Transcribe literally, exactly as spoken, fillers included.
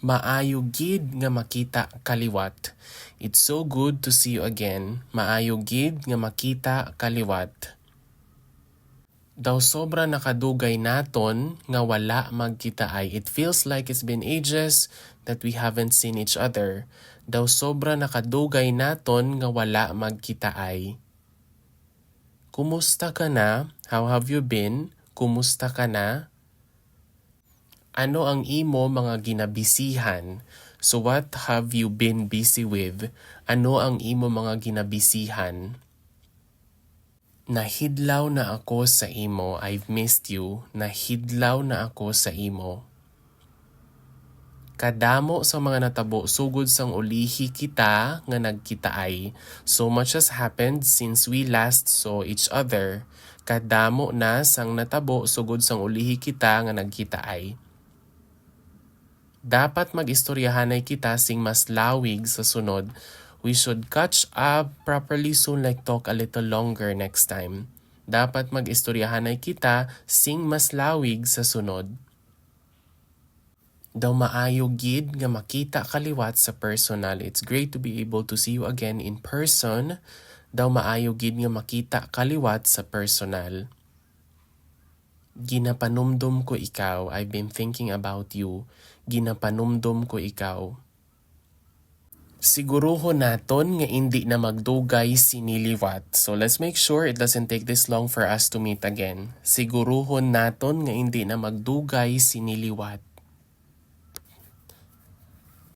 Maayo gid nga makita ka liwat. It's so good to see you again. Maayo gid nga makita ka liwat. Daw sobra na kadugay naton nga wala magkitaay. It feels like it's been ages that we haven't seen each other. Daw sobra na kadugay naton nga wala magkitaay. Kumusta ka na? How have you been? Kumusta ka na? Ano ang imo mga ginabisihan? So what have you been busy with? Ano ang imo mga ginabisihan? Nahidlaw na ako sa imo. I've missed you. Nahidlaw na ako sa imo. Kadamo sa mga natabo sugod sang ulihi kita nga nagkitaay. So much has happened since we last saw each other. Kadamo na sang natabo sugod sang ulihi kita nga nagkitaay. Dapat mag-istoryahanay kita sing mas lawig sa sunod. We should catch up properly soon, like, talk a little longer next time. Dapat mag-istoryahanay kita sing mas lawig sa sunod. Daw maayo gid nga makita ka liwat sa personal. It's great to be able to see you again in person. Daw maayo gid nga makita ka liwat sa personal. Ginapanumdom ko ikaw. I've been thinking about you. Ginapanumdom ko ikaw. Siguruhon naton nga indi na magdugay sini liwat. So let's make sure it doesn't take this long for us to meet again. Siguruhon naton nga indi na magdugay sini liwat.